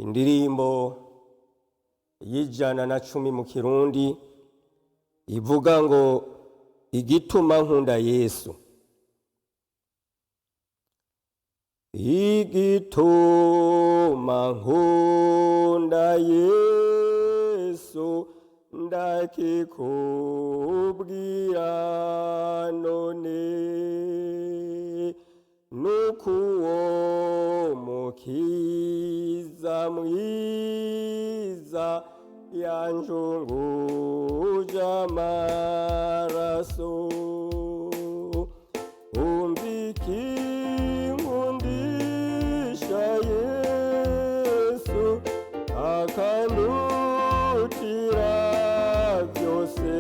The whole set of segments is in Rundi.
Indirimbo y'110 mu Kirundi ivuga ngo igituma nkunda Yesu. Igituma nkunda Yesu ndakikubwira none nukuwo mukiza mwiza yanjunguje amaraso umva ikinkundisha Yesu akandutira byose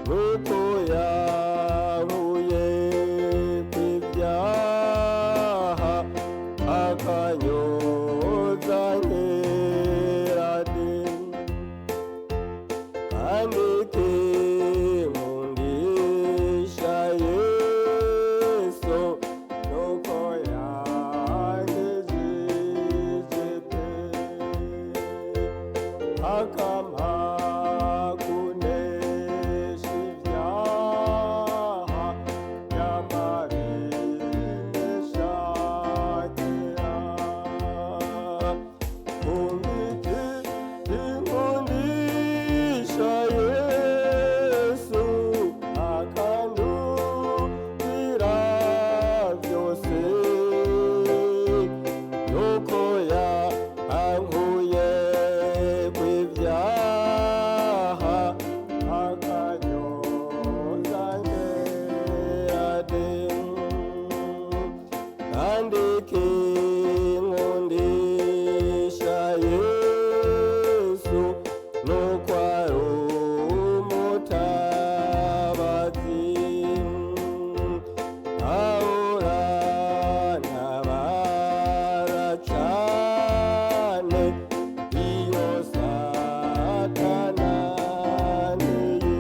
nuko yankuye kw'ibyaha akanyoza nkerade kandi kinkundisha Yesu nuko yankijije pe akampa kunesha ibyaha by'amabinesha kera. Umva ikinkundisha Yesu akandutira byose nuko yankuye kw'ibyaha akanyoza nkerade kandi kinkundisha Yesu nuko ari umutabazi ahora ntabara cane iyo Satani anteye.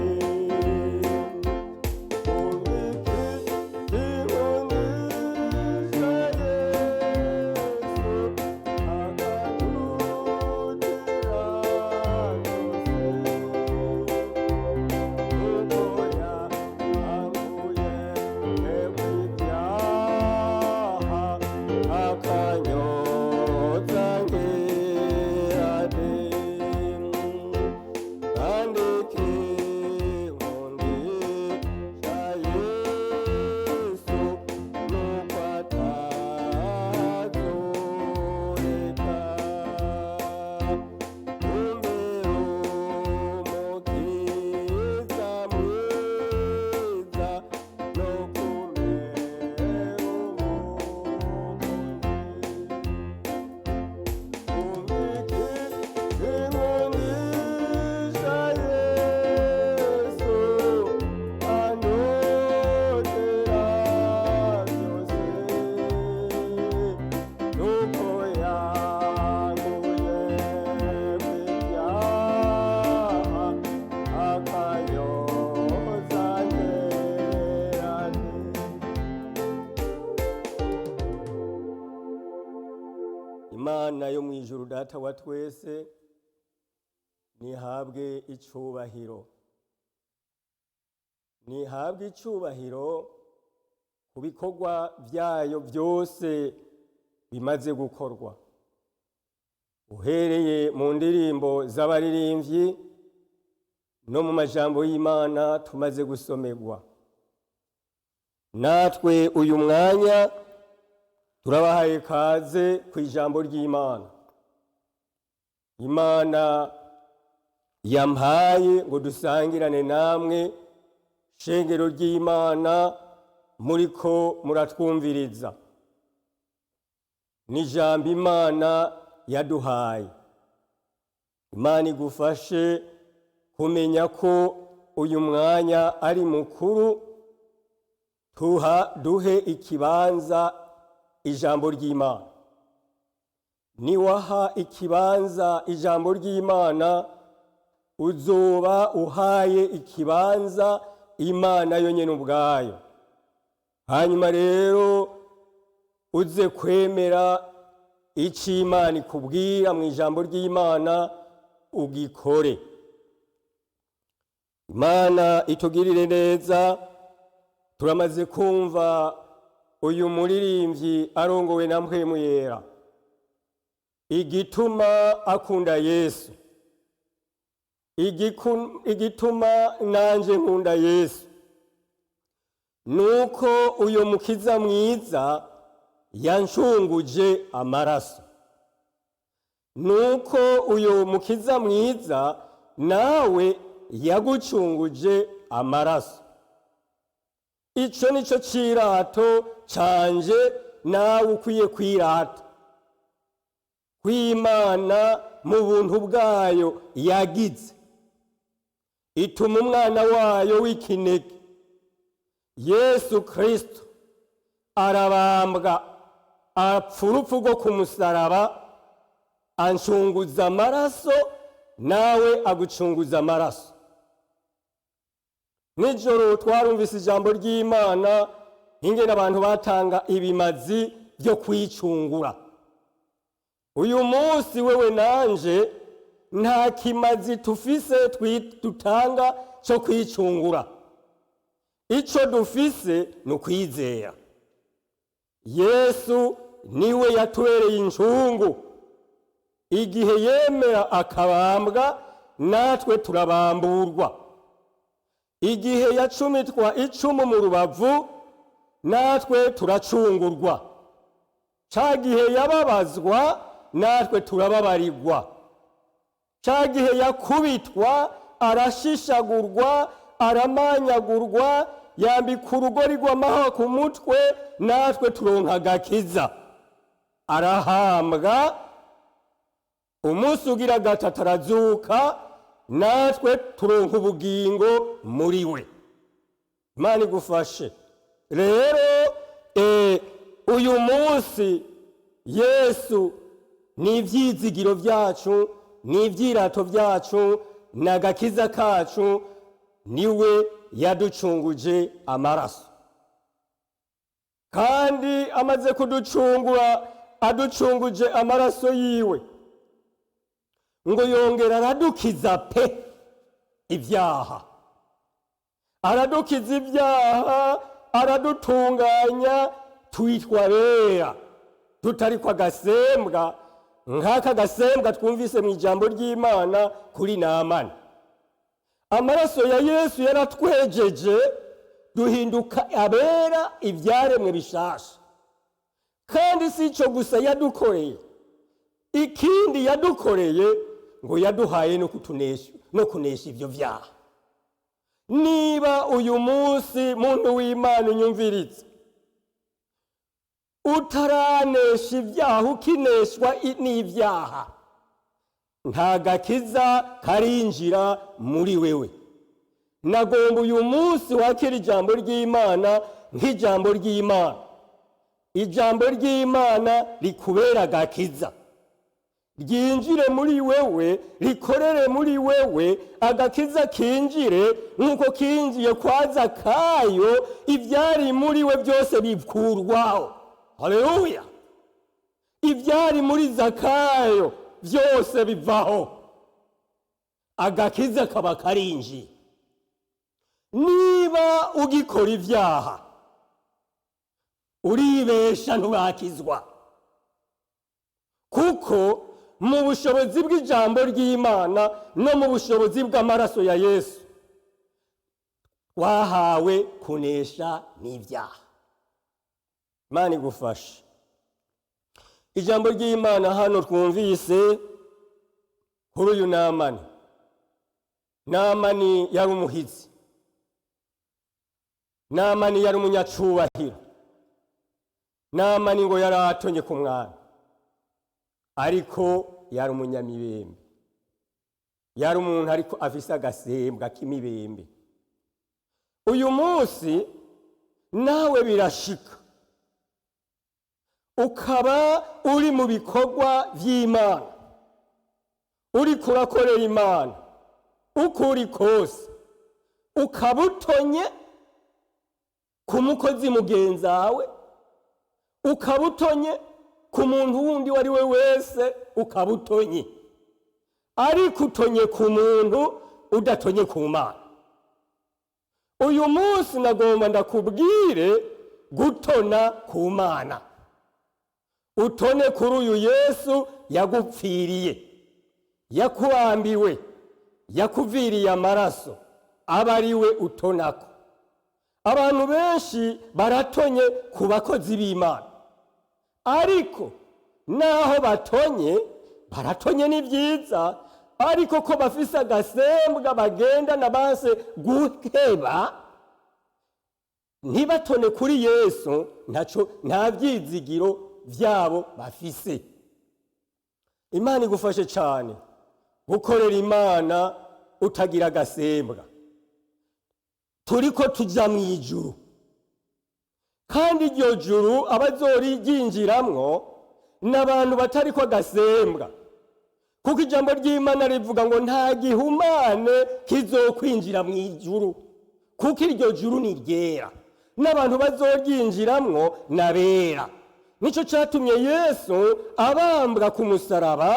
Akanyoza nkerade andike nkundisha Yesu nuko atazoreka umbere umukiza mwiza no kumera umukunzi. Imana yo mu ijuru data wa twese nihabwe icubahiro, nihabwe icubahiro ku bikorwa vyayo vyose bimaze gukorwa, uhereye mu ndirimbo z'abaririmbyi no mu majambo y'Imana tumaze gusomerwa. Natwe uyu mwanya turabahaye kaze ku ijambo ry'Imana. Imana yampaye ngo dusangirane namwe shengero ry'Imana muriko muratwumviriza. Ni ijambo Imana yaduhaye. Imana igufashe kumenya ko uyu mwanya ari mukuru, tuha duhe ikibanza ijambo ry'Imana. Niwaha ikibanza ijambo ry'Imana, uzoba uhaye ikibanza Imana yonyene ubwayo. Hanyuma rero uze kwemera Icyo Imana ikubwira mu ijambo ry'Imana ugikore. Imana itugirire neza. Turamaze kumva uyu muririmbyi arongowe na Mpwemu Yera igituma akunda Yesu, igituma nanje nkunda Yesu nuko uyu mukiza mwiza yanshunguje amaraso, nuko uyu mukiza mwiza nawe yagucunguje amaraso. Ico nico cirato canje nawe ukwiye kwirata kw'Imana mu buntu bwayo yagize ituma umwana wayo w'ikinege Yesu Kristo arabambwa, apfa urupfu rwo ku musaraba, anshunguza amaraso, nawe agucunguza amaraso. Nijoro twarumvise ijambo ry'Imana ingene abantu batanga ibimazi byo kwicungura. Uyu munsi wewe nanje nta kimazi tufise dutanga cyo kwicungura. Ico dufise ni ukwizera. Yesu niwe yatubereye incungu. Igihe yemera akabambwa, natwe turabamburwa. Igihe yacumitwa icumu mu rubavu, natwe turacungurwa. Ca gihe yababazwa, natwe turababarirwa. Ca gihe yakubitwa, arashishagurwa, aramanyagurwa, yambika urugori rw'amahwa ku mutwe, natwe turonka agakiza. Arahambwa, umunsi ugira gatatu arazuka, natwe turonka ubugingo muri we. Imana igufashe. Rero uyu munsi Yesu ni ivyizigiro vyacu, ni ivyirato vyacu, ni agakiza kacu, niwe yaducunguje amaraso. Kandi amaze kuducungura, aducunguje amaraso yiwe, ngo yongera aradukiza pe ibyaha, aradukiza ibyaha, aradutunganya, twitwa bera, tutariko agasembwa nk'aka gasembwa twumvise mu ijambo ry'Imana kuri Namani. Amaraso ya Yesu yaratwejeje, duhinduka abera, ibyaremwe bishasha. Kandi si ico gusa yadukoreye, ikindi yadukoreye ngo yaduhaye no kutunesha, no kunesha ivyo vyaha. Niba uyu munsi muntu w'Imana unyumviriza utaranesha ibyaha, ukineshwa n'ibyaha, nta gakiza karinjira muri wewe. Nagomba uyu munsi wakira ijambo ry'Imana nk'ijambo ry'Imana. Ijambo ry'Imana rikubera agakiza, ryinjire muri wewe, rikorere muri wewe, agakiza kinjire nk'uko kinjiye kwa Zakayo, ibyari muri we byose bikurwaho. Haleluya! Ibyari muri Zakayo byose bivaho, agakiza kaba karinjiye. Niba ugikora ibyaha, uribesha, nturakizwa, kuko mu bushobozi bw'ijambo ry'Imana no mu bushobozi bw'amaraso ya Yesu twahawe kunesha n'ibyaha. Imana igufashe. Ijambo ry'Imana hano twumvise kuri uyu Namani. Namani yari umuhizi, Namani yari umunyacubahiro, Namani ngo yari atonye ku mwami, ariko yari umunyamibembe, yari umuntu ariko afise agasembwa k'imibembe. Uyu munsi nawe birashika ukaba uri mu bikorwa vy'Imana, uriko urakorera Imana uko uri kose, ukaba utonye ku mukozi mugenzawe, ukaba utonye Ku muntu wundi uwo ari we wese ukaba utonye, ariko utonye ku muntu, udatonye ku Mana. Uyu munsi nagomba ndakubwire gutona ku Mana, utone kuri uyu Yesu yagupfiriye, yakurambiwe, yakuviriye amaraso, aba ari we utonako. Abantu benshi baratonye ku bakozi b'Imana, ariko naho batonye, baratonye ni byiza, ariko ko bafise agasembwa bagenda banse guheba, ntibatone kuri Yesu, ntaco, nta byizigiro byabo bafise. Imana igufashe cyane gukorera Imana utagira agasembwa. Turiko tujya mu ijuru, kandi iryo juru abazoryinjiramwo ni abantu batariko agasembwa, kuko ijambo ry'Imana rivuga ngo nta gihumane kizokwinjira mu ijuru, kuko iryo juru ni ryera n'abantu bazoryinjiramwo n'abera. Nicyo cyatumye Yesu abambwa ku musaraba,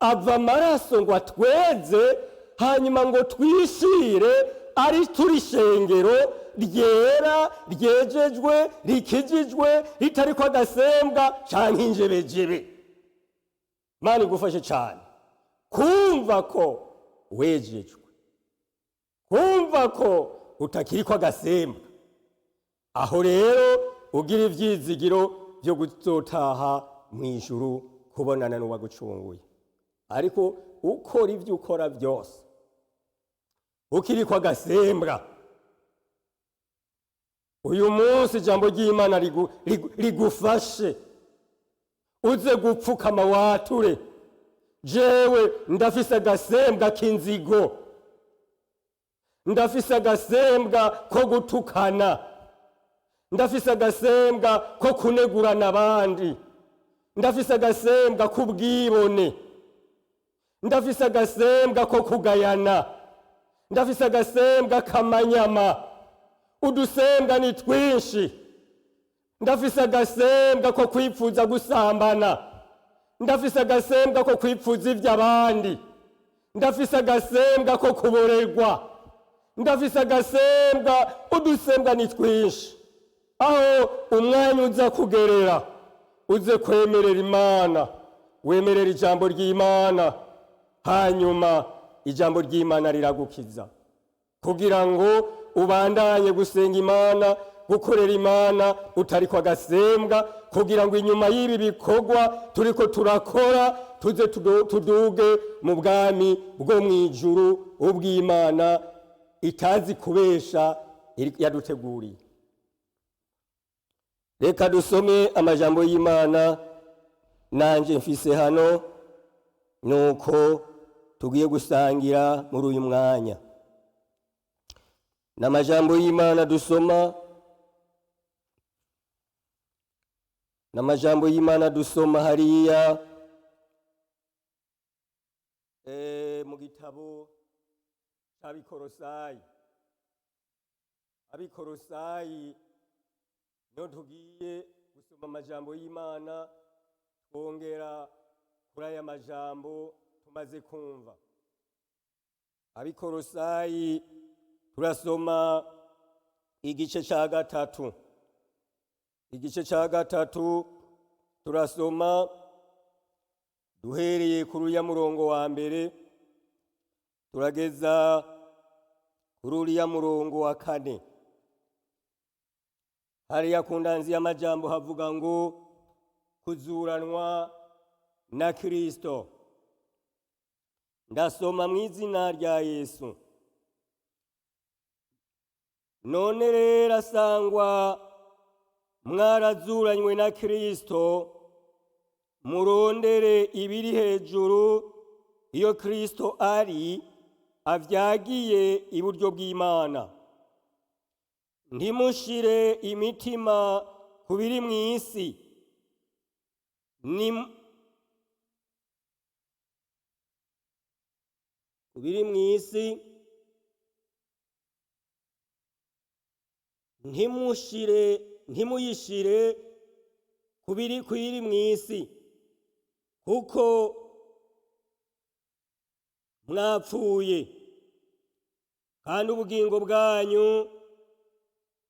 ava amaraso ngo atweze, hanyuma ngo twishire ari turi shengero ryera, ryejejwe, rikijijwe, ritariko agasembwa canke injebejebe. Mana igufashe cyane kumva ko wejejwe, kumva ko utakiriko agasembwa. Aho rero ugira ivyizigiro byo guzotaha mu ijuru kubonana n'uwagucunguye. Ariko ukora ibyo ukora byose ukiriko agasembwa, uyu munsi ijambo ry'Imana rigufashe uze gupfukama wature: "Jewe ndafise agasembwa k'inzigo, ndafise agasembwa ko gutukana, ndafise agasembwa ko kunegurana abandi, ndafise agasembwa k'ubwibone, ndafise agasembwa ko kugayana, ndafise agasembwa k'amanyama." Udusembwa ni twinshi. "Ndafise agasembwa ko kwipfuza gusambana, ndafise agasembwa ko kwipfuza iby'abandi, ndafise agasembwa ko kuborerwa, ndafise agasembwa." Udusembwa ni twinshi. Aho umwanya uza kugerera, uze kwemerera Imana, wemerera ijambo ry'Imana, hanyuma ijambo ry'Imana riragukiza kugira ngo ubandanye gusenga Imana, gukorera Imana utariko agasembwa, kugira ngo inyuma y'ibi bikorwa turiko turakora tuze tuduge mu bwami bwo mu ijuru, ubw'Imana itazi kubesha yaduteguriye. Reka dusome amajambo y'Imana nanje mfise hano, nuko tugiye gusangira muri uyu mwanya. N'amajambo y'Imana dusoma, n'amajambo y'Imana dusoma hariya mu gitabo c'Abikorosayi. Abikorosayi niho tugiye gusoma amajambo y'Imana, twongera kuri aya majambo tumaze kumva. Abikorosayi, turasoma igice ca gatatu. Igice ca gatatu, turasoma duhereye kuri uriya murongo wa mbere, turageza kuri uriya murongo wa kane. Hariya ku ndanzi y'amajambo havuga ngo kuzuranwa na Kristo. Ndasoma mu izina rya Yesu. None rero asangwa mwarazuranywe na Kristo, murondere ibiri hejuru, iyo Kristo ari avyagiye iburyo bw'Imana. Ntimushire imitima ku biri mu isi, ni ku biri mu isi, ntimushire, ntimuyishire Kubiri kwiri mw'isi, kuko mwapfuye kandi ubugingo bwanyu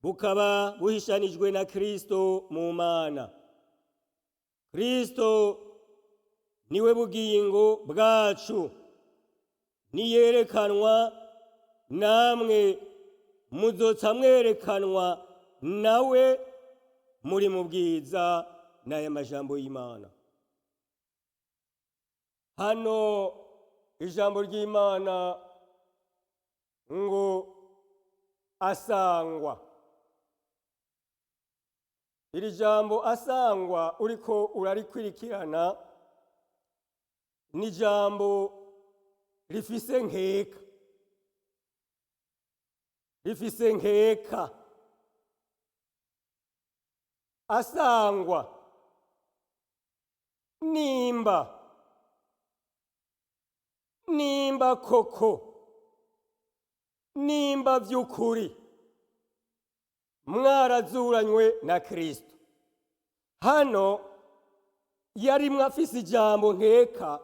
bukaba buhishanijwe na Kristo mu Mana. Kristo niwe bugingo bwacu, niyerekanwa namwe muzotsa mwerekanwa nawe muri mu bwiza. N'aya majambo y'Imana hano, ijambo ry'Imana ngo asangwa. Iri jambo asangwa uriko urarikwirikirana ni ijambo rifise nkeka, rifise nkeka. Asangwa nimba, nimba koko, nimba by'ukuri mwarazuranywe na Kristo. Hano yarimwe afise ijambo nkeka,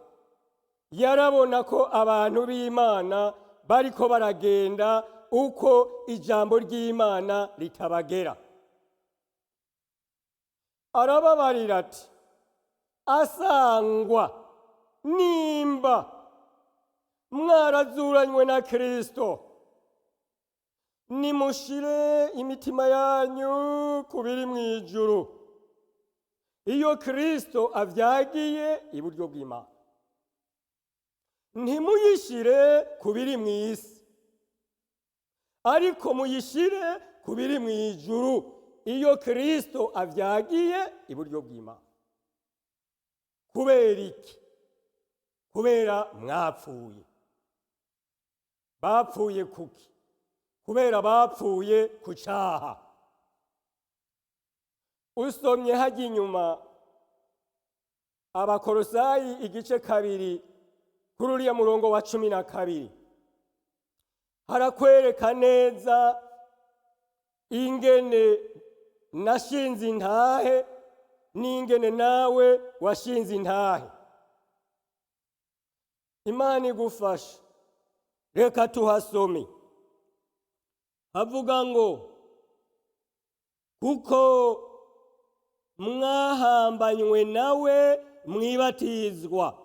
yarabona ko abantu b'Imana bariko baragenda uko ijambo ry'Imana ritabagera. Arababarira ati: asangwa nimba mwarazuranywe na Kristo, nimushire imitima yanyu ku biri mu ijuru, iyo Kristo avyagiye iburyo bw'Imana. Ntimuyishire ku biri mu isi, ariko muyishire ku biri mu ijuru, iyo Kristo avyagiye iburyo bw'Imana. Kubera iki? Kubera mwapfuye. Bapfuye kuki? Kubera bapfuye ku caha. Usomye hajya inyuma Abakorosayi igice 2 kuri uriya murongo wa 12, harakwereka neza ingene nashinze intahe n'ingene nawe washinze intahe. Imana igufashe, reka tuhasome. Havuga ngo: kuko mwahambanywe nawe mwibatizwa,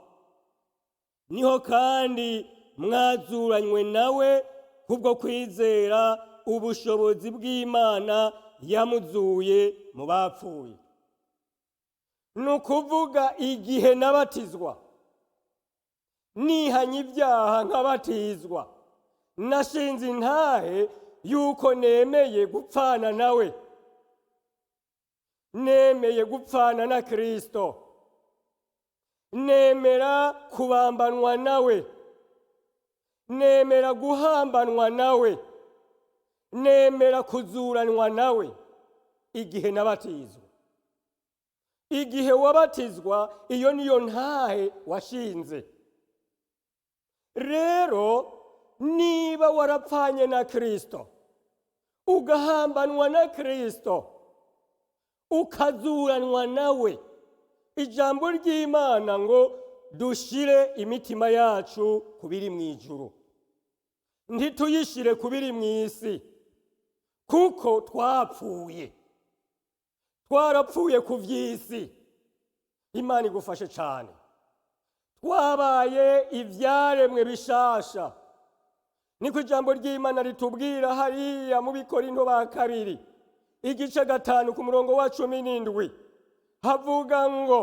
niho kandi mwazuranywe nawe kubwo kwizera ubushobozi bw'Imana yamuzuye mu bapfuye. Ni ukuvuga igihe nabatizwa, nihanye ibyaha nkabatizwa, nashinze intahe yuko nemeye gupfana nawe, nemeye gupfana na Kristo, nemera kubambanwa nawe, nemera guhambanwa nawe, nemera kuzuranwa nawe igihe nabatizwa. Igihe wabatizwa, iyo niyo ntahe washinze. Rero niba warapfanye na Kristo, ugahambanwa na Kristo, ukazuranwa nawe, ijambo ry'Imana ngo dushire imitima yacu ku biri mu ijuru, ntituyishire ku biri mu isi, kuko twapfuye, twarapfuye ku vy'isi. Imana igufashe cane. Twabaye ivyaremwe bishasha, niko ijambo ry'Imana ritubwira hariya mu Bikorinto ba kabiri igice 5 ku murongo wa 17. Havuga ngo: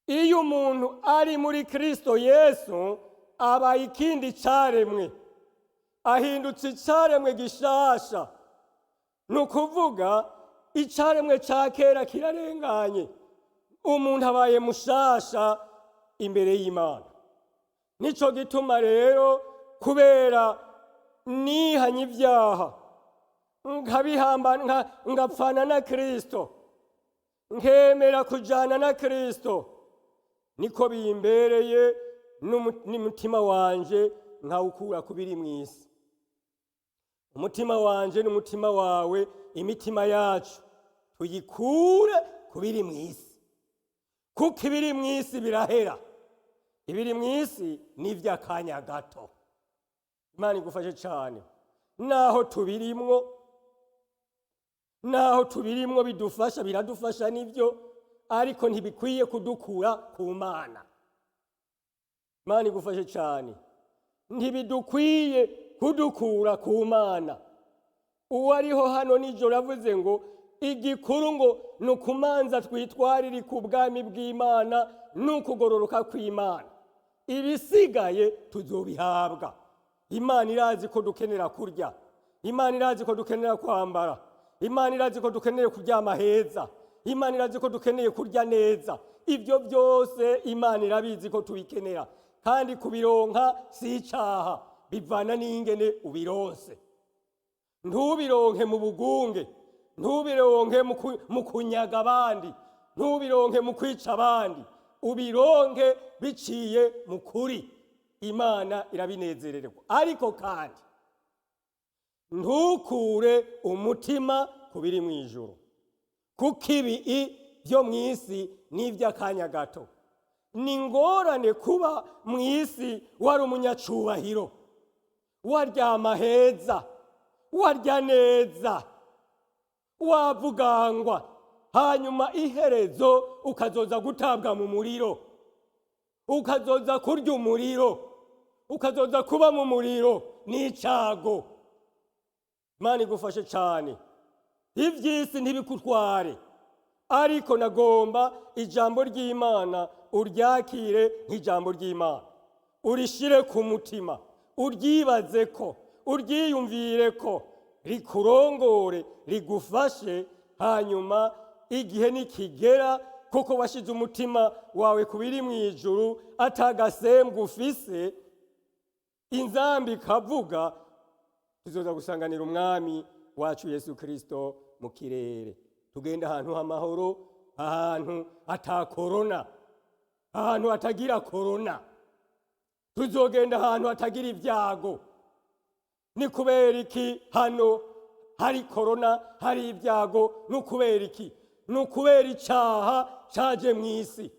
iyo umuntu ari muri Kristo Yesu, aba ikindi caremwe, ahindutse icaremwe gishasha. Ni ukuvuga icaremwe ca kera kirarenganye, umuntu abaye mushasha imbere y'Imana. Nico gituma rero, kubera nihanye ibyaha, nkabihamba, ngapfana na Kristo, nkemera kujana na Kristo, niko bimbereye n'umutima wanje nkawukura ku biri mw'isi. Umutima wanje n'umutima wawe, imitima yacu Tuyikure ku biri mu isi, kuko ibiri mu isi birahera. Ibiri mu isi ni iby'akanya gato. Imana igufashe cyane. Naho tubirimwo bidufasha, biradufasha nibyo, ariko ntibikwiye kudukura ku Mana. Imana igufashe cyane. Ntibidukwiye kudukura ku Mana. Uwo ariho hano nijoro avuze ngo igikuru ngo ni ukumanza twitwarire ku bwami bw'Imana n'ukugororoka kw'Imana, ibisigaye tuzobihabwa. Imana irazi ko dukenera kurya, Imana irazi ko dukenera kwambara, Imana irazi ko dukeneye kuryama heza, Imana irazi ko dukeneye kurya neza. Ibyo byose Imana irabizi ko tubikenera, kandi kubironka si icaha, bivana n'ingene ubironse. Ntubironke mu bugunge, ntubironke mu kunyaga abandi, ntubironke mu kwica abandi, ubironke biciye mu kuri. Imana irabinezererwa. Ariko kandi ntukure umutima ku biri mu ijuru, kuko ibi byo mu isi ni iby'akanya gato. Ni ingorane kuba mu isi wari umunyacubahiro, waryama heza, warya neza, wavugangwa, hanyuma iherezo ukazoza gutabwa mu muriro, ukazoza kurya umuriro, ukazoza kuba mu muriro n'icago. Imana igufashe cyane. Iby'isi ntibikutware, ariko nagomba ijambo ry'Imana uryakire nk'ijambo ry'Imana, urishire ku mutima, uryibaze ko, uryiyumvire ko, rikurongore, rigufashe. Hanyuma igihe nikigera, kuko washize umutima wawe ku biri mu ijuru, atagasembwa ufise, inzambi ikavuga, tuzoza gusanganira Umwami wacu Yesu Kirisito mu kirere. Tugenda ahantu h'amahoro, ahantu ata korona, ahantu hatagira korona. Tuzogenda ahantu hatagira ibyago. Ni kubera iki hano hari korona, hari ibyago? Ni ukubera iki? Ni ukubera icaha caje mu isi.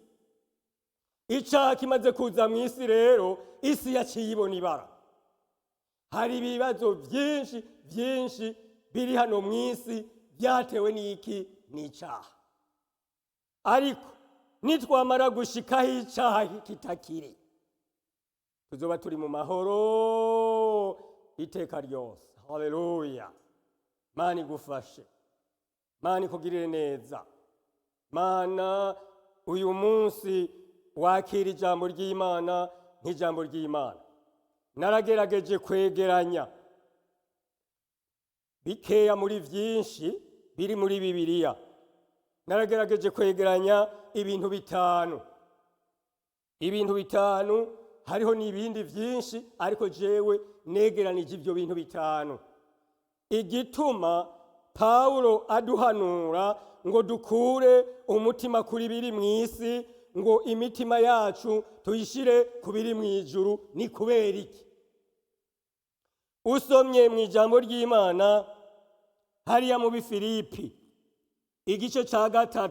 Icaha kimaze kuza mu isi rero, isi yaciye ibona ibara. Hari ibibazo byinshi byinshi biri hano mu isi byatewe n'iki? N'icaha. Ariko nitwamara gushikaho icaha kitakiri, tuzoba turi mu mahoro iteka ryose. Haleluya! Mana igufashe, Mana ikugirire neza. Mana, uyu munsi wakira ijambo ry'Imana nk'ijambo ry'Imana. Naragerageje kwegeranya bikeya muri byinshi biri muri Bibiliya. Naragerageje kwegeranya ibintu bitanu, ibintu bitanu. Hariho n'ibindi byinshi, ariko jewe negeranije ibyo bintu bitanu. Igituma Pawulo aduhanura ngo dukure umutima kuri biri mu isi, ngo imitima yacu tuyishire ku biri mu ijuru, ni kubera iki? Usomye mu ijambo ry'Imana hariya mu Bifilipi igice cya 3,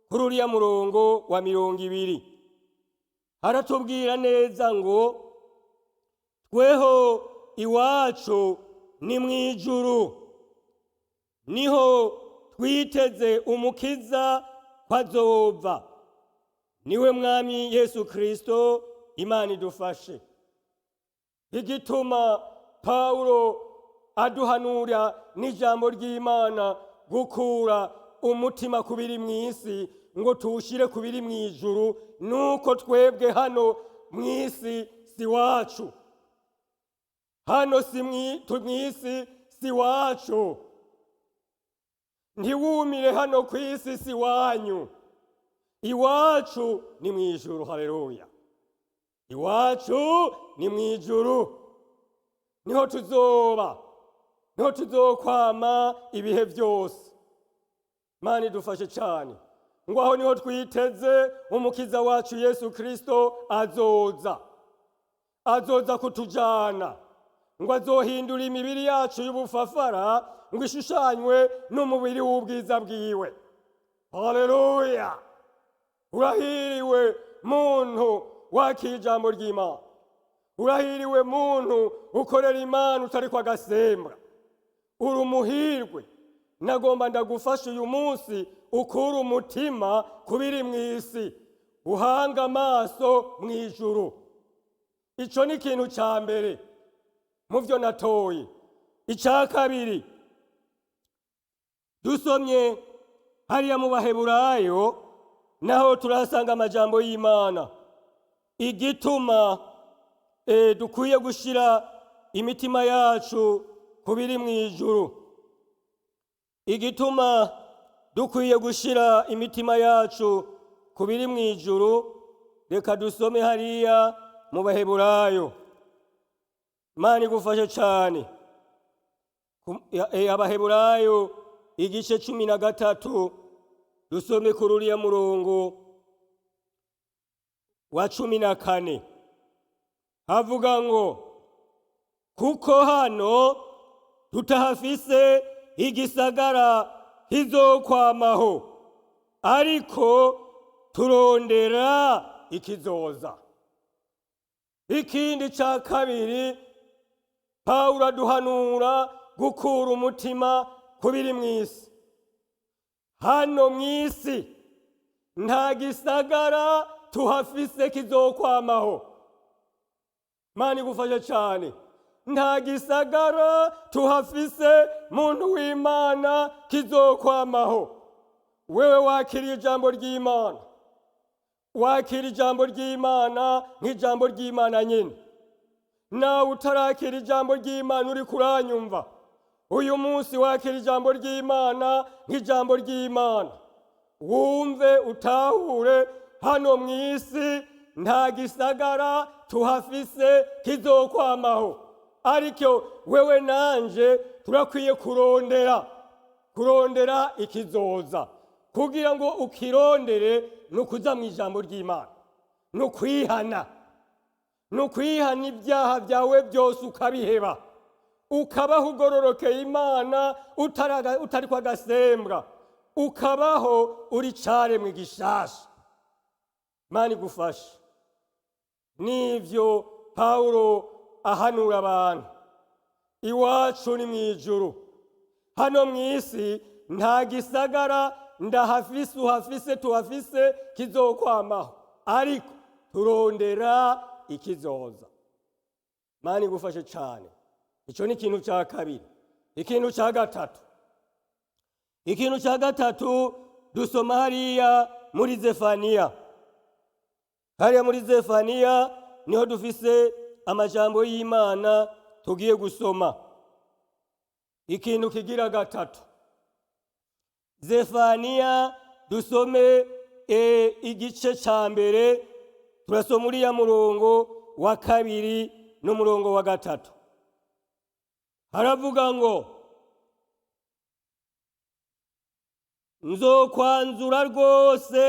kuri uriya murongo wa 20, haratubwira neza ngo tweho iwacu ni mu ijuru, niho twiteze Umukiza ko azova, niwe Mwami Yesu Kirisito. Imana idufashe. Igituma Pawulo aduhanura n'ijambo ry'Imana gukura umutima ku biri mu isi ngo tuwushyire ku biri mu ijuru, nuko twebwe hano mu isi si wacu. Hano si mu isi si wacu. Ntiwumire hano ku isi, si wanyu. Iwacu ni mu ijuru. Haleluya! Iwacu ni mu ijuru, niho tuzoba, niho tuzokwama ibihe byose. Mana idufashe cyane. Ngo aho niho twiteze Umukiza wacu Yesu Kirisito azoza, azoza kutujana. Ngo azohindura imibiri yacu y'ubufafara ngo ishushanywe n'umubiri w'ubwiza bwiwe. Haleluya! Urahiriwe muntu wakira ijambo ry'Imana, urahiriwe muntu ukorera Imana utariko agasembwa, uri umuhirwe. Nagomba ndagufasha uyu munsi ukure umutima ku biri mu isi, uhanga amaso mu ijuru. Ico ni ikintu ca mbere mu vyo natoye. Ica kabiri, dusomye hariya mu Baheburayo, naho turahasanga amajambo y'Imana. Igituma dukwiye gushira imitima yacu ku biri mu ijuru, igituma dukwiye gushira imitima yacu ku biri mu ijuru, reka dusome hariya mu Baheburayo. Imana igufashe cyane. Abaheburayo igice 13, dusome kuri uriya murongo wa 14. Havuga ngo: "Kuko hano tutahafise igisagara kizokwamaho, ariko turondera ikizoza." Ikindi ca kabiri, Pawulo aduhanura gukura umutima ku biri mu isi. Hano mu isi nta gisagara tuhafise kizokwamaho. Mana igufashe cyane. Nta gisagara tuhafise, muntu w'Imana, kizokwamaho. Wewe wakiriye ijambo ry'Imana, wakira ijambo ry'Imana nk'ijambo ry'Imana nyine. Nawe utarakira ijambo ry'Imana, uri kuranyumva uyu munsi, wakira ijambo ry'Imana nk'ijambo ry'Imana, wumve utahure: hano mu isi nta gisagara tuhafise kizokwamaho, ariko wewe nanje turakwiye kurondera ikizoza. Kugira ngo ukirondere ni ukuza mu ijambo ry'Imana, ni ukwihana, ni ukwihana ibyaha byawe byose ukabiheba, ukabaho ugororokeye Imana, utariko agasembwa, ukabaho uri caremwe gishasha. Imana igufashe. Nivyo Pawulo ahanura abantu: iwacu ni mu ijuru. Hano mu isi nta gisagara ndahafise, uhafise, tuhafise kizokwamaho, ariko turondera ikizoza. Imana igufashe cyane. Icyo ni ikintu cya kabiri. Ikintu cya gatatu, dusoma hariya muri Zefaniya. Hariya muri Zefaniya niho dufise amajambo y'Imana tugiye gusoma. Ikintu kigira gatatu, Zefaniya, dusome igice cya mbere, turasoma uriya murongo wa kabiri n'umurongo wa gatatu. Haravuga ngo: "Nzokwanzura rwose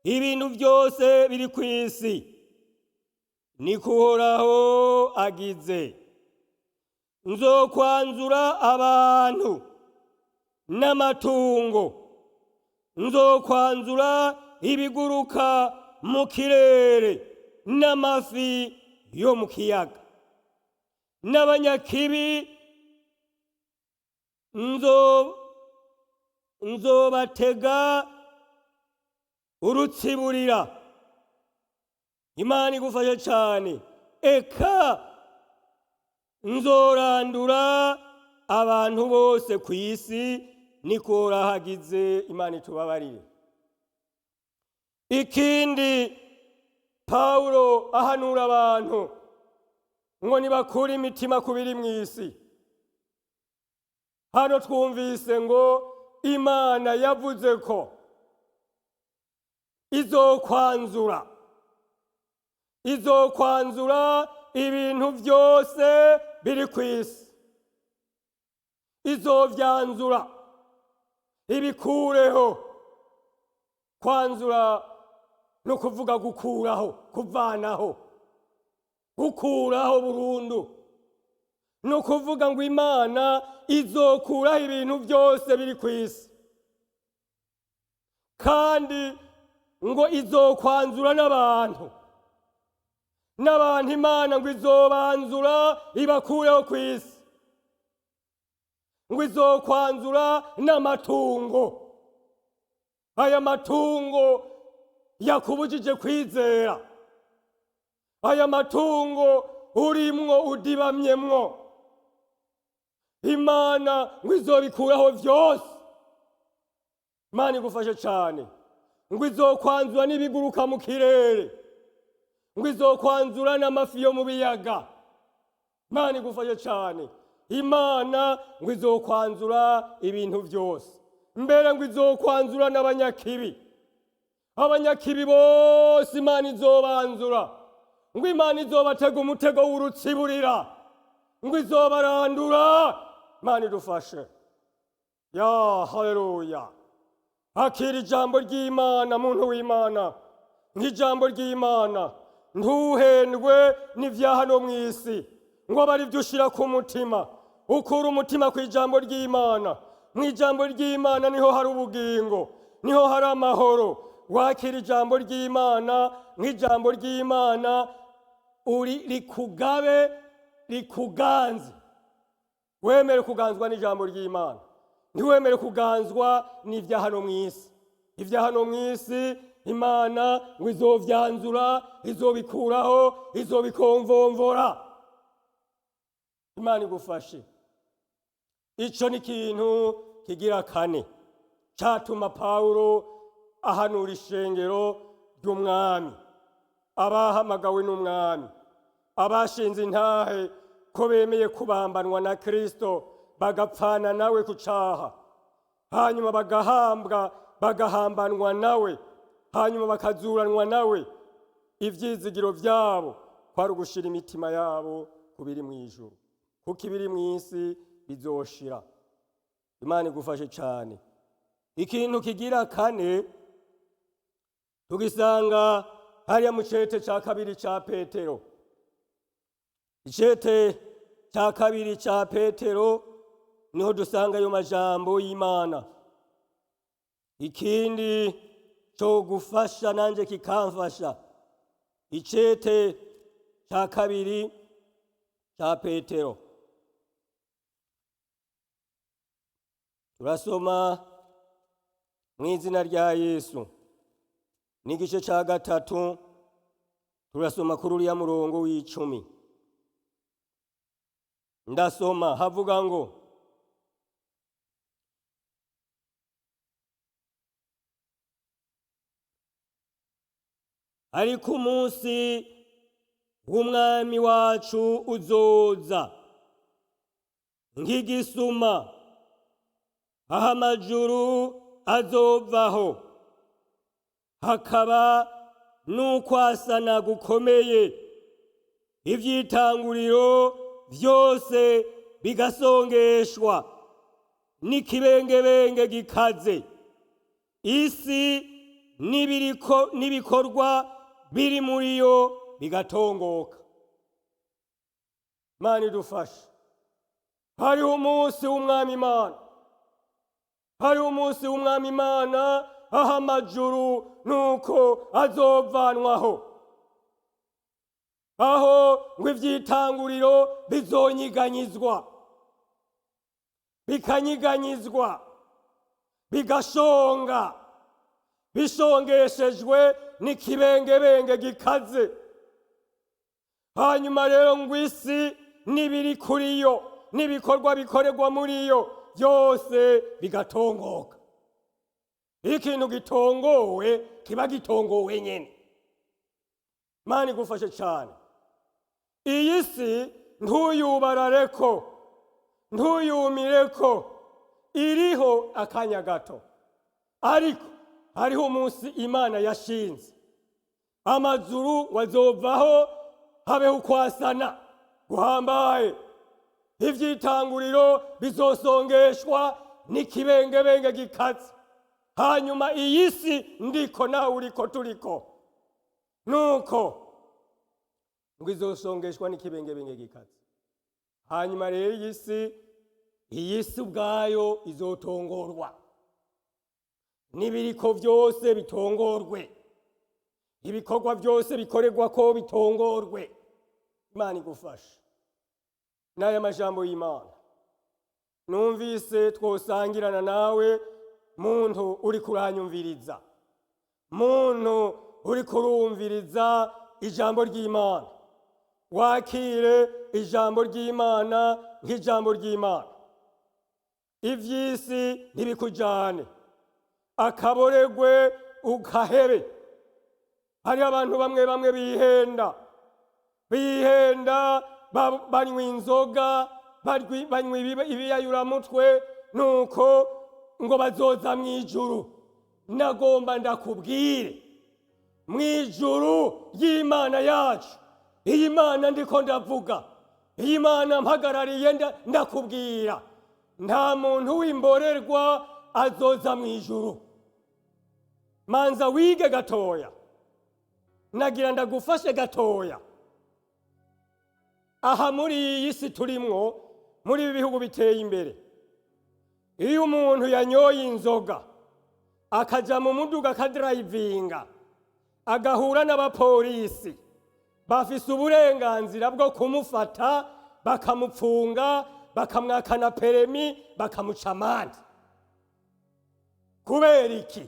ibintu byose biri ku isi, niko Uhoraho agize. Nzokwanzura abantu n'amatungo, nzokwanzura ibiguruka mu kirere n'amafi yo mu kiyaga, n'abanyakibi nzobatega urutsiburira." Imana igufashe cyane. "Eka nzorandura abantu bose ku isi, niko rahagize." Imana itubabarire. Ikindi Pawulo ahanura abantu ngo nibakure imitima ku biri mu isi. Hano twumvise ngo Imana yavuze ko izokwanzura ibintu byose biri ku isi, izovyanzura ibikureho. Kwanzura no kuvuga gukuraho, kuvanaho, gukuraho burundu. Ni ukuvuga ngo Imana izokuraho ibintu byose biri ku isi, kandi ngo izokwanzura n'abantu. N'abantu Imana ngo izobanzura ibakureho ku isi, ngo izokwanzura n'amatungo. Aya matungo yakubujije kwizera, aya matungo urimwo udibamyemwo, Imana ngo izobikuraho vyose. Imana igufashe cane. Ngo izokwanzura n'ibiguruka mu kirere, ngo izokwanzura n'amafi yo mu biyaga. Imana igufashe cane. Imana ngo izokwanzura ibintu vyose, mbere ngo izokwanzura n'abanyakibi. Abanyakibi bose Imana izobanzura, ngo Imana izobatega umutego w'urutsiburira, ngo izobarandura. Imana idufashe. Ya haleluya! Akira ijambo ry'Imana, muntu w'Imana, nk'ijambo ry'Imana. Ntuhendwe n'ivya hano mu isi ngo abe ari byo ushira ku mutima. Ukura umutima ku ijambo ry'Imana. Mu ijambo ry'Imana niho hari ubugingo, niho hari amahoro. Wakira ijambo ry'Imana nk'ijambo ry'Imana, uri rikugabe, rikuganze. Wemere kuganzwa n'ijambo ry'Imana, ntiwemere kuganzwa n'ibya hano mu isi. Ibya hano mu isi Imana ngo izovyanzura, izobikuraho, izobikomvomvora. Imana igufashe. Ico ni ikintu kigira kane catuma Pawulo ahanura ishengero ry'Umwami, abahamagawe n'Umwami, abashinze intahe ko bemeye kubambanwa na Kristo, bagapfana nawe ku caha, hanyuma bagahambwa, bagahambanwa nawe, hanyuma bakazuranwa nawe. Ivyizigiro vyabo kwari ugushira imitima yabo ku biri mw'ijuru, kuko ibiri mw'isi bizoshira. Imana igufashe cane. Ikintu kigira kane tugisanga hariya mu cete ca kabiri ca Petero. Icete ca kabiri ca Petero niho dusanga ayo majambo y'Imana. Ikindi co gufasha nanje kikamfasha, icete ca kabiri ca Petero, turasoma mu izina rya Yesu, n'igice ca gatatu, turasoma kuri uriya murongo w'icumi. Ndasoma, havuga ngo: Ariko umunsi w'Umwami wacu uzoza nk'igisuma, aho amajuru azovaho, hakaba n'ukwasana gukomeye, ivyitanguriro vyose bigasongeshwa n'ikibengebenge gikaze, isi n'ibiriko n'ibikorwa biri muri yo bigatongoka. Imana idufashe. Hariho umunsi w'Umwami Imana, hariho umunsi w'Umwami Imana aho amajuru nuko azovanwaho, aho ngo ivyitanguriro bizonyiganyizwa, bikanyiganyizwa, bigashonga, bishongeshejwe n'ikibengebenge gikaze. Hanyuma rero ngo isi n'ibiri kuri yo n'ibikorwa bikorerwa muri yo byose bigatongoka. Iyo ikintu gitongowe kiba gitongowe nyene. Imana igufashe cane. Iyi si ntuyubarareko, ntuyumireko, iriho akanya gato, ariko hariho umunsi Imana yashinze amazuru wazovaho, habeho ukwasana guhambaye, ivyitanguriro bizosongeshwa n'ikibengebenge gikaze. Hanyuma iyi si ndiko nawe uriko turiko, nuko ngo izosongeshwa n'ikibengebenge gikaze. Hanyuma rero iyi si ubwayo izotongorwa, n'ibiriko byose bitongorwe, ibikorwa byose bikorerwa ko bitongorwe. Imana igufashe. N'aya majambo y'Imana numvise twosangirana nawe, muntu uri kuranyumviriza, muntu uri kurumviriza ijambo ry'Imana, wakire ijambo ry'Imana nk'ijambo ry'Imana. Iby'isi ntibikujyane, akaboregwe ukahebe. Hariho abantu bamwe bamwe bihenda, bihenda, banywa inzoga, banywa ibiyayuramutwe, nuko ngo bazoza mu ijuru. Nagomba ndakubwire, mu ijuru ry'Imana yacu, iyi Mana ndiko ndavuga, iyi Mana mpagarariye, ndakubwira, nta muntu w'imborerwa azoza mu ijuru. Manza wige gatoya, nagira ndagufashe gatoya. Aha muri iyi si turimwo, muri ibi bihugu biteye imbere, iyo umuntu yanyoye inzoga akaja mu muduga akadarayivinga, agahura n'abapolisi, bafise uburenganzira bwo kumufata, bakamupfunga, bakamwakana permis, bakamuca amande. Kubera iki?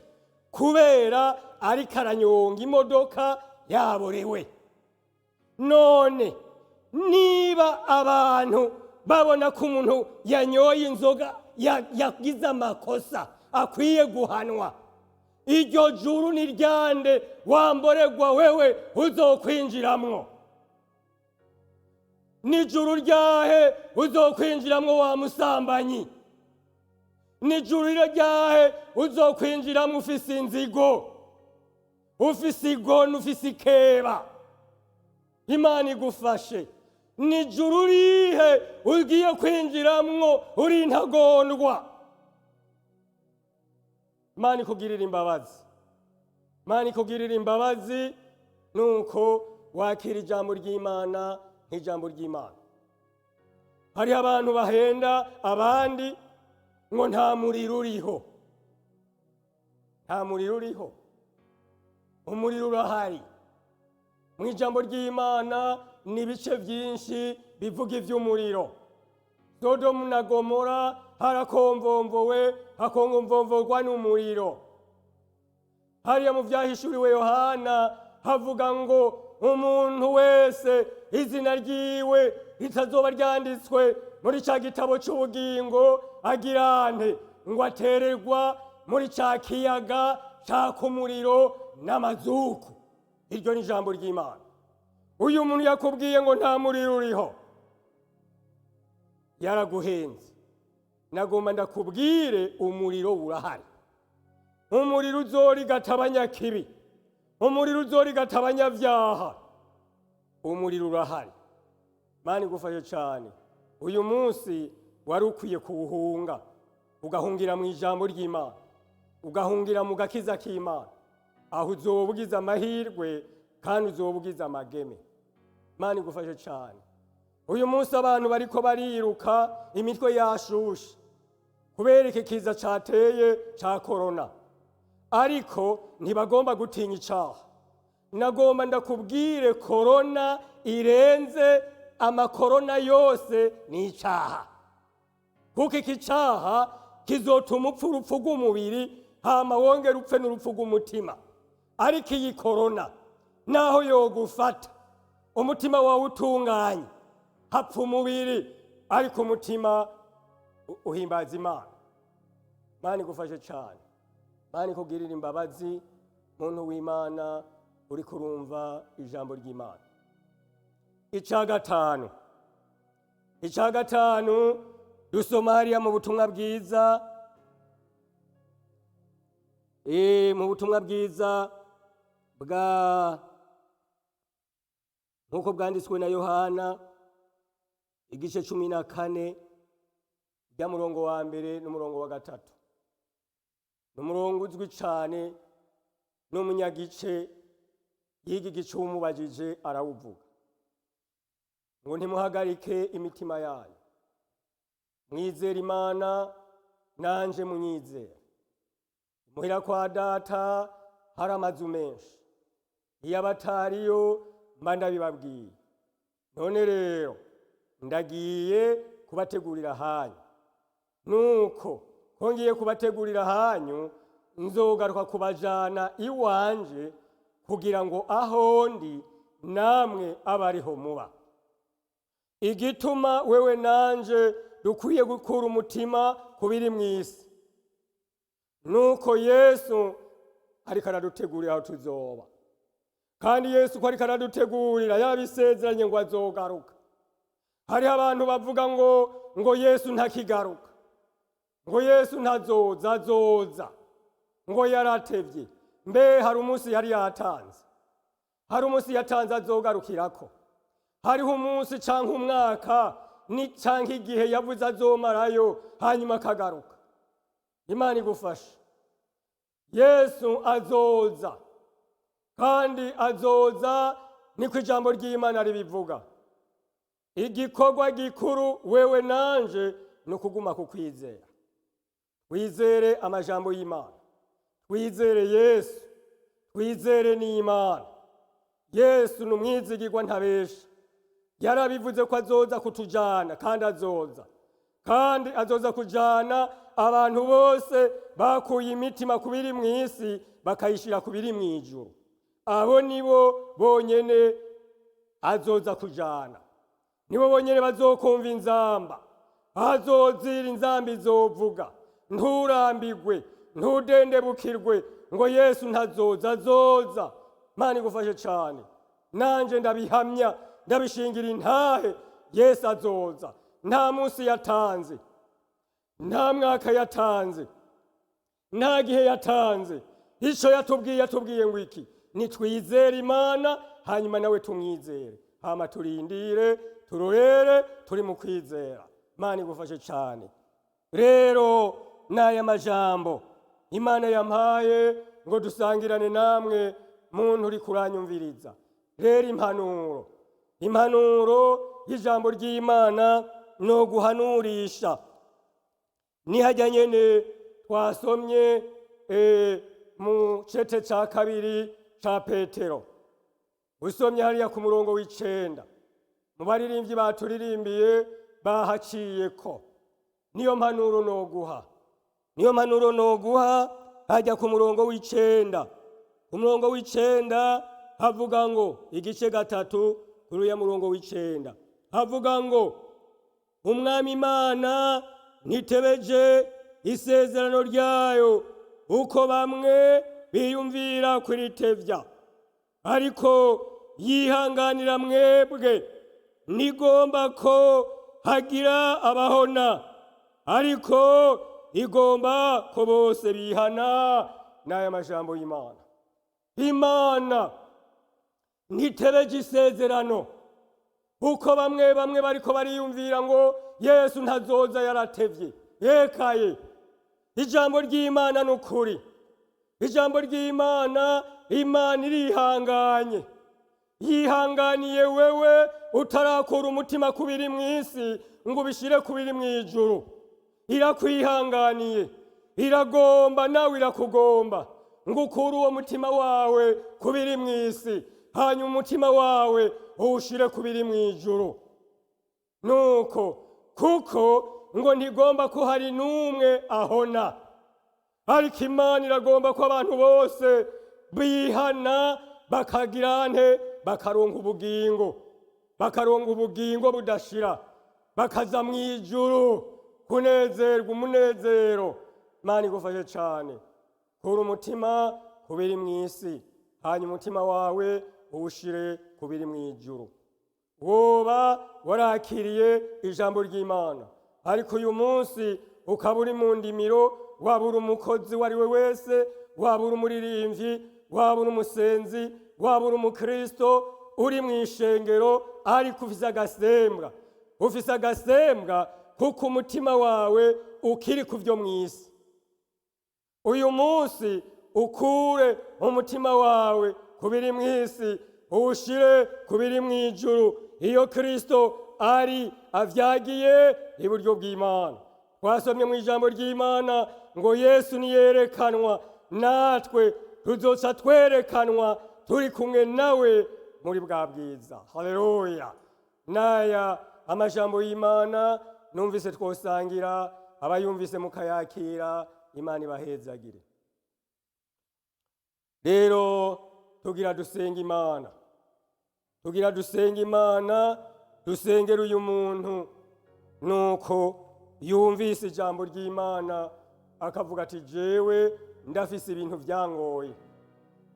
Kubera ariko aranyonga imodoka yaborewe. None niba abantu babona ko umuntu yanyoye inzoga yagize amakosa, akwiye guhanwa, iryo juru ni ryande wamboregwa wewe uzokwinjiramwo? N'ijuru ryahe uzokwinjiramwo, wa musambanyi? N'ijuru ryahe uzokwinjiramwo ufise inzigo, ufise igona, ufise ikeba? Imana igufashe. N'ijuru rihe ugiye kwinjiramwo uri intagondwa? Imana ikugirira imbabazi, Imana ikugirira imbabazi, nuko wakira ijambo ry'Imana nk'ijambo ry'Imana. Hariho abantu bahenda abandi ngo nta muriro uriho. Nta muriro uriho? Umuriro urahari. Mu ijambo ry'Imana ni ibice byinshi bivuga iby'umuriro. Sodomu na Gomora harakomvomvowe, hakomvomvorwa n'umuriro. Hariya mu Byahishuriwe Yohana havuga ngo umuntu wese izina ryiwe ritazoba ryanditswe muri cya gitabo cy'ubugingo agirante ngo atererwa muri cya kiyaga caka umuriro n'amazuku. Iryo ni ijambo ry'Imana. Uyu muntu yakubwiye ngo nta muriro uriho, yaraguhenze. Nagomba ndakubwire, umuriro urahari. Umuriro uzorigata abanyakibi, umuriro uzorigata abanyabyaha, umuriro urahari. Mani igufashe cyane. Uyu munsi wari ukwiye kuwuhunga, ugahungira mu ijambo ry'Imana, ugahungira mu gakiza k'Imana. Aho uzoba ugize amahirwe kandi uzoba ugize amageme. Mani igufashe cyane. Uyu munsi abantu bariko bariruka, imitwe yashushe kubera iki kiza cateye ca korona, ariko ntibagomba gutinya icaha. Nagomba ndakubwire, korona irenze amakorona yose ni icaha, kuko iki caha kizotuma upfa urupfu rw'umubiri, hama wongera upfe n'urupfu rw'umutima. Ariko iyi korona naho yogufata, umutima wawe utunganye, hapfa umubiri ariko umutima uhimbaza Imana. Mana igufashe cyane, Mana ikugirira imbabazi, muntu w'Imana uri kurumva ijambo ry'Imana. Icya gatanu dusoma hariya mu butumwa bwiza, mu butumwa bwiza bwa nk'uko bwanditswe na Yohana, igice 14, murongo wa mbere n'umurongo wa gatatu. Ni umurongo uzwi cyane, n'umunyagice yiga igice, umubajije arawuvuga. Ngo ntimuhagarike imitima yanyu, mwizere Imana, nanje munyizere. Muhira kwa Data hari amazu menshi, iyo abatariyo mba ndabibabwiye. None rero ndagiye kubategurira ahanyu. Nuko ko ngiye kubategurira ahanyu, nzogaruka kubajana iwanje, kugira ngo aho ndi namwe abe ariho muba. Igituma wewe nanje dukwiye gukura umutima ku biri mu isi, nuko Yesu ariko aradutegurira aho tuzoba. Kandi Yesu ko ariko aradutegurira, yabisezeranye ngo azogaruka. Hariho abantu bavuga ngo Yesu ntakigaruka, ngo Yesu ntazoza. Azoza, ngo yaratevye. Mbe hari umunsi yari yatanze? Hari umunsi yatanze azogarukirako? Hariho umunsi canke umwaka ni canke igihe yavuze azomarayo hanyuma akagaruka? Imana igufashe. Yesu azoza, kandi azoza niko ijambo ry'Imana ribivuga. Igikorwa gikuru wewe nanje ni ukuguma ku kwizera. Wizere amajambo y'Imana, twizere Yesu, twizere n'Imana. Yesu ni umwizigirwa, ntabesha. Yarabivuze ko azoza kutujana, kandi azoza, kandi azoza kujana abantu bose bakuye imitima ku biri mu isi bakayishyira ku biri mu ijuru. Abo nibo bonyene azoza kujana, nibo bonyene bazokumva inzamba. Azozira, inzamba izovuga. Nturambigwe, ntudendebukirwe ngo Yesu ntazoza. Azoza. Mana igufashe cyane. Nanje ndabihamya, ndabishingira intahe: Yesu azoza. Nta munsi yatanze, nta mwaka yatanze, nta gihe yatanze. Icyo yatubwiye, yatubwiye ngo iki? Nitwizere Imana, hanyuma nawe tumwizere, hama turindire, turorere turi mu kwizera. Imana igufashe cyane. Rero n'aya majambo Imana yampaye ngo dusangirane namwe, muntu uri kuranyumviriza. Rero impanuro y'ijambo ry'Imana no guhanurisha nihajya nyene twasomye mu cete ca kabiri ca Petero, usomye hariya ku murongo w'9, mu baririmbyi baturirimbiye bahaciyeko. Niyo mpanuro noguha, niyo mpanuro noguha. Hajya ku murongo w'9, ku murongo w'9 havuga ngo, igice 3 kuri uya murongo w'9 havuga ngo: "Umwami Imana ntitebeje isezerano ryayo uko bamwe biyumvira kuritevya, ariko yihanganira mwebwe, ntigomba ko hagira abahona, ariko igomba ko bose bihana." N'aya majambo y'Imana: Imana ntitebeje isezerano uko bamwe bamwe bariko bariyumvira ngo Yesu ntazoza, yaratevye. Yekaye, ijambo ry'Imana ni ukuri. Ijambo ry'Imana, Imana irihanganye, yihanganiye wewe utarakura umutima ku biri mu isi ngo ubishyire ku biri mu ijuru. Irakwihanganiye, iragomba nawe, irakugomba ngo ukure uwo mutima wawe ku biri mu isi, hanyuma umutima wawe uwushyire ku biri mu ijuru. Nuko kuko ngo ntigomba ko hari n'umwe ahona, ariko Imana iragomba ko abantu bose bihana, bakagira nte? Bakaronka ubugingo, bakaronka ubugingo budashira, bakaza mu ijuru kunezerwa umunezero. Imana igufashe cyane. Kura umutima ku biri mu isi, hanyuma umutima wawe uwushire ku biri mu ijuru. Woba warakiriye ijambo ry'Imana, ariko uyu munsi ukaba uri mu ndimiro, waba uri umukozi uwo ari we wese, waba uri umuririmbyi, waba uri umusenzi, waba uri umukristo uri mu ishengero, ariko ufise agasembwa, ufise agasembwa kuko umutima wawe ukiri ku byo mu isi. Uyu munsi ukure umutima wawe ku biri mu isi. Uwushire ku biri mu ijuru, iyo Kristo ari avyagiye iburyo bw'Imana. Twasomye mu ijambo ry'Imana ngo Yesu niyerekanwa, natwe tuzoca twerekanwa turi kumwe nawe muri bwa bwiza. Haleluya! Naya amajambo y'Imana numvise twosangira, abayumvise mukayakira, Imana ibahezagire. Rero tugira dusenga Imana, tugira dusenga Imana, dusengera uyu muntu nuko yumvise ijambo ry'Imana akavuga ati: "Jewe ndafise ibintu byangoye,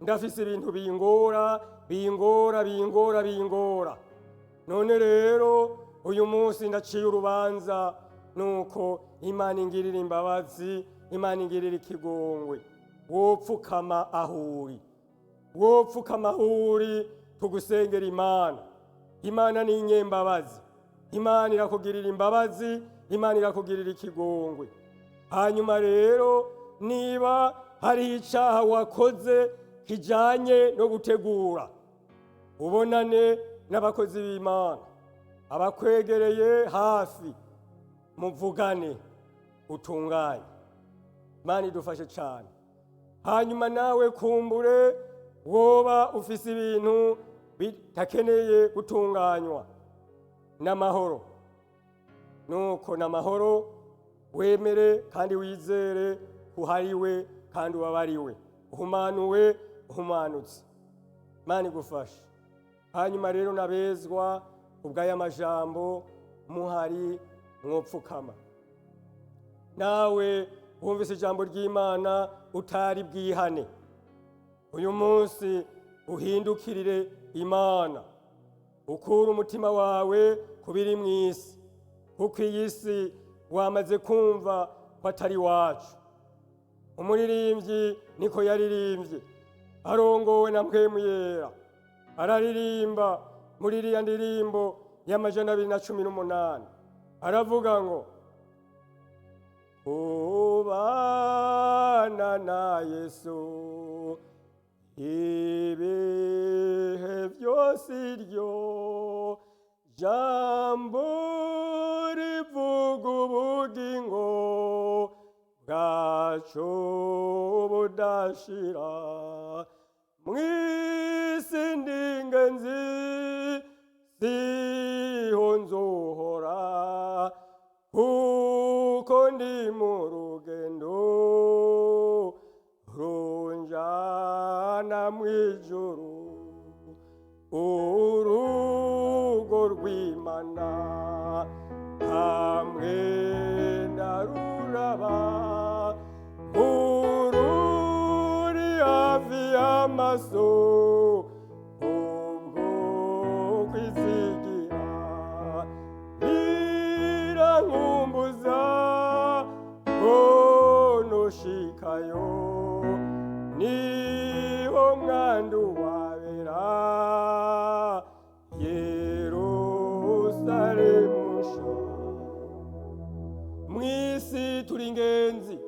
ndafise ibintu bingora, bingora, bingora, bingora. None rero uyu munsi ndaciye urubanza nuko Imana ingirira imbabazi, Imana ingirira ikigongwe." Wopfukama aho uri, wopfukama aho uri, tugusengera Imana. Imana ni inyembabazi, Imana irakugirira imbabazi, Imana irakugirira ikigongwe. Hanyuma rero niba hari icaha wakoze kijanye no gutegura, ubonane n'abakozi b'Imana abakwegereye hafi, muvugane, utunganye. Imana idufashe cyane. Hanyuma nawe kumbure woba ufise ibintu bitakeneye gutunganywa n'amahoro, nuko n'amahoro wemere kandi wizere uhariwe kandi ubabariwe, uhumanuwe, uhumanutse. Imana igufashe. Hanyuma rero nabezwa ubw'aya majambo muhari mwopfukama. Nawe wumvise ijambo ry'Imana utari bwihane, uyu munsi uhindukirire Imana, ukure umutima wawe ku biri mu isi, kuko iyi si wamaze kumva ko atari iwacu. Umuririmbyi niko yaririmbye arongowe na Mpwemu Yera, araririmba muri iriya ndirimbo y'218, aravuga ngo: "Kubana na Yesu ibihe byose, iryo jambo rivuga ubugingo bwacu budashira. Mw'isi ndingenzi, siho nzohora, kuko ndi mu rugendo runjana mw'ijuru, urugo rw'Imana hamwe ndaruraba, ururi hafi y'amaso ubwo kwizigira, birankumbuza konoshikayo, niho mwandu wabera Yerusalemu nsha." Mw'isi turi ingenzi,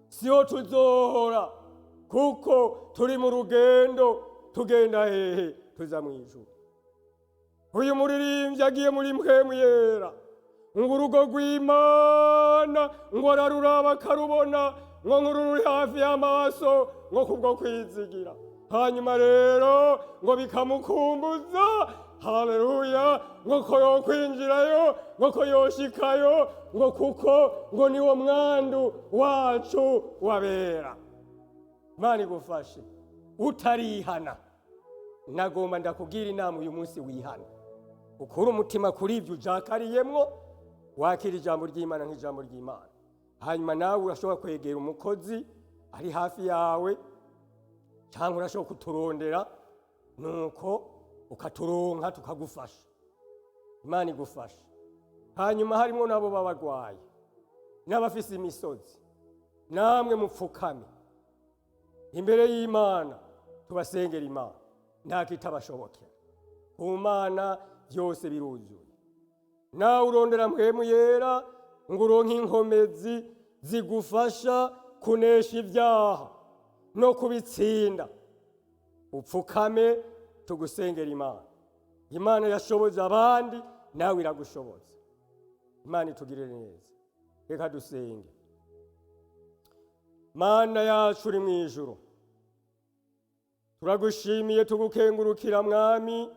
siho tuzohora, kuko turi mu rugendo. Tugenda hehe? Tuza mu ijuru. Uyu muririmbyi agiye muri Mpwemu Yera ngo urugo rw'Imana ngo araruraba akarubona, ngo nkuru ruri hafi y'amaso, ngo kubwo kwizigira. Hanyuma rero ngo bikamukumbuza, haleluya, ngo ko yokwinjirayo, ngo ko yoshikayo, ngo kuko ngo niwo mwandu wacu wabera. Imana igufashe. Utarihana, nagomba ndakubwira inama uyu munsi: wihana, ukure umutima kuri ibyo ujakariyemwo, wakira ijambo ry'Imana nk'ijambo ry'Imana. Hanyuma nawe urashobora kwegera umukozi ari hafi yawe, cyangwa urashobora kuturondera, nuko ukaturonka tukagufasha. Imana igufasha. Hanyuma harimo nabo b'abarwayi n'abafise imisozi, namwe mupfukame imbere y'Imana, tubasengera Imana. Nta kitabashobokera ku Mana, byose biruzuye. Nawe urondera Mpwemu Yera ngo uronke inkomezi zigufasha kunesha ibyaha no kubitsinda, upfukame. Tugusengera Imana. Imana yashoboza abandi, nawe iragushoboza. Imana itugirire neza. Reka dusenge. Mana yacu uri mu ijuru, turagushimiye, tugukengurukira, Mwami,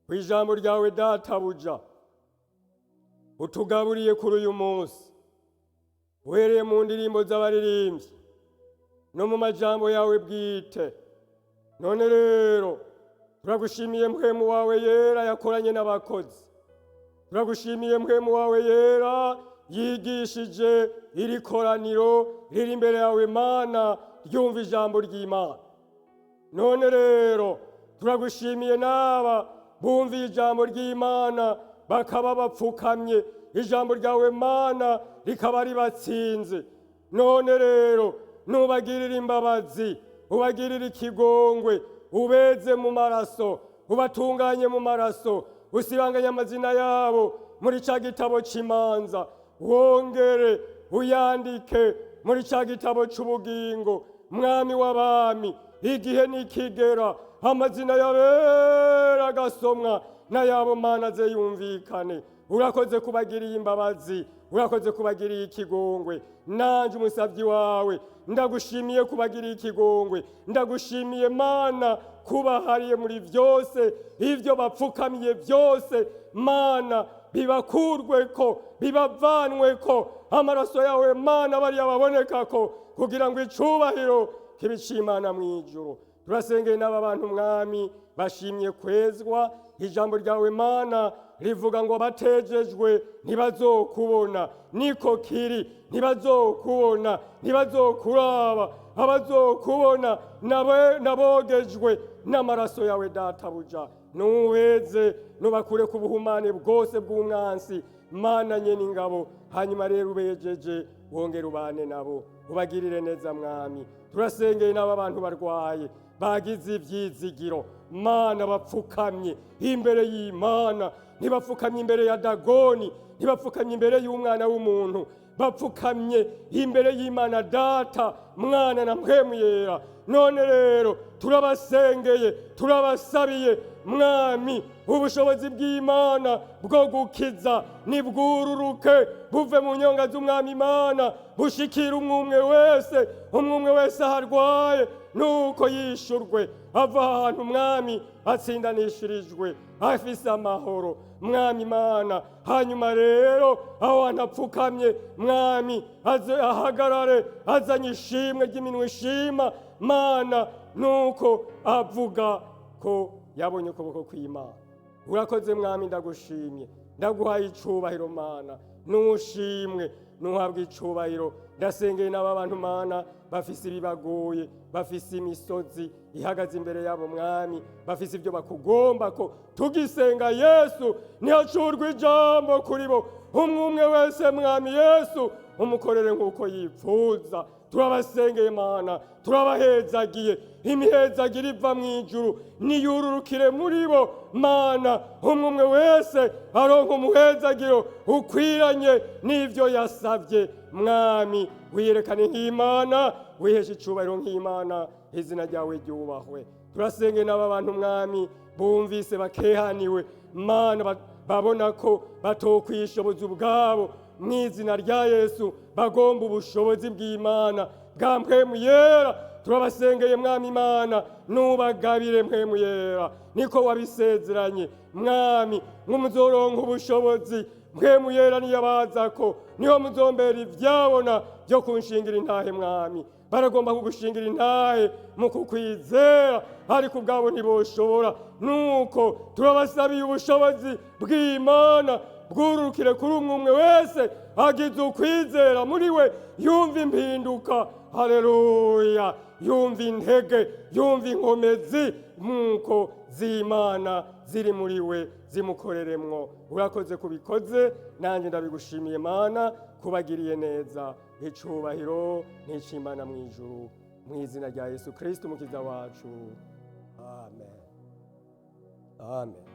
ku ijambo ryawe databuja utugaburiye kuri uyu munsi, uhereye mu ndirimbo z'abaririmbyi no mu majambo yawe bwite. None rero turagushimiye Mpwemu wawe Yera yakoranye n'abakozi. Turagushimiye Mpwemu wawe Yera yigishije iri koraniro riri imbere yawe, Mana, ryumva ijambo ry'Imana. None rero turagushimiye n'aba bumviye ijambo ry'Imana, bakaba bapfukamye, ijambo ryawe, Mana, rikaba ribatsinze. None rero nubagirira imbabazi, ubagirire ikigongwe, ubeze mu maraso, ubatunganye mu maraso, usibanganye amazina yabo muri ca gitabo cy'imanza, wongere uyandike muri ca gitabo cy'ubugingo. Mwami w'abami, igihe nikigera amazina y'abera agasomwa, n'ayabo, Mana, ze yumvikane. Urakoze kubagiriye imbabazi, urakoze kubagiriye ikigongwe. Nanjye umusabyi wawe ndagushimiye kubagiriye ikigongwe. Ndagushimiye, Mana, kubahariye muri byose. Ibyo bapfukamiye byose, Mana, bibakurwe ko, bibavanwe ko amaraso yawe, Mana, bariya baboneka ko, kugira ngo icubahiro kibe Imana mu ijuru. Turasengeye n'aba bantu, Mwami, bashimye kwezwa. Ijambo ryawe, Mana, rivuga ngo batejejwe ntibazokubona. Niko kiri, ntibazokubona, ntibazokuraba. Abazokubona nabogejwe n'amaraso yawe databuja. Nuweze, nubakure ku buhumane bwose bw'umwansi, Mana nyene ingabo. Hanyuma rero ubejeje, wongere ubane nabo, ubagirire neza, Mwami. Turasengeye n'aba bantu barwaye, bagize ivyizigiro, Mana, bapfukamye imbere y'Imana. Ntibapfukamye imbere ya Dagoni, ntibapfukamye imbere y'umwana w'umuntu, bapfukamye imbere y'Imana Data, Mwana na Mpwemu Yera. None rero turabasengeye, turabasabiye, Mwami, ubushobozi bw'Imana bwo gukiza nibwururuke buve mu nyonga z'Umwami Imana, bushikira umwumwe wese, umwumwe wese aho arwaye, nuko yishurwe, ava ahantu, Mwami, atsindanishirijwe, afise amahoro, Mwami Imana. Hanyuma rero aho hantu apfukamye, Mwami, aze ahagarare azanye ishimwe ry'iminwa ishima, Mana, nuko avuga ko yabonye ukuboko kw'Imana. Urakoze, Mwami, ndagushimye, ndaguhaye icubahiro. Mana, nushimwe, nuhabwa icubahiro. Ndasengeye n'aba bantu, Mana, bafise ibibagoye, bafise imisozi ihagaze imbere yabo, Mwami, bafise ibyo bakugomba ko tugisenga. Yesu, ntihacurwe ijambo kuri bo. Umwe umwe wese, Mwami Yesu, umukorere nk'uko yipfuza. Turabasengeye, Mana, turabahezagiye. Imihezagiro iva mu ijuru niyururukire muri bo, Mana. Umwe umwe wese aronka umuhezagiro ukwiranye n'ivyo yasabye. Mwami, wiyerekane nk'Imana, wiheshe icubahiro nk'Imana, izina ryawe ryubahwe. Turasengeye n'aba bantu, Mwami, bumvise bakehaniwe, Mana, babona ko batokwishoboza ubwabo. Mu izina rya Yesu, bagomba ubushobozi bw'Imana bwa Mpwemu Yera. Turabasengeye, Mwami Imana, nubagabire Mpwemu Yera, niko wabisezeranye, Mwami, nk'umuzoronka ubushobozi Mpwemu Yera niyabaza ko, niho muzombera ivyabona byo kunshingira intahe. Mwami, baragomba kugushingira intahe mu kukwizera, ariko ubwabo ntiboshobora. Nuko turabasabiye ubushobozi bw'Imana bwururukire kuri umwe umwe wese agize ukwizera muri we, yumva impinduka, haleluya, yumva intege, yumva inkomezi nk'uko z'Imana ziri muri we, zimukoreremwo. Urakoze kubikoze, nanjye ndabigushimiye, Mana, kubagiriye neza. Icubahiro n'ic'Imana mu ijuru, mu izina rya Yesu Kristo Umukiza wacu, amen, amen.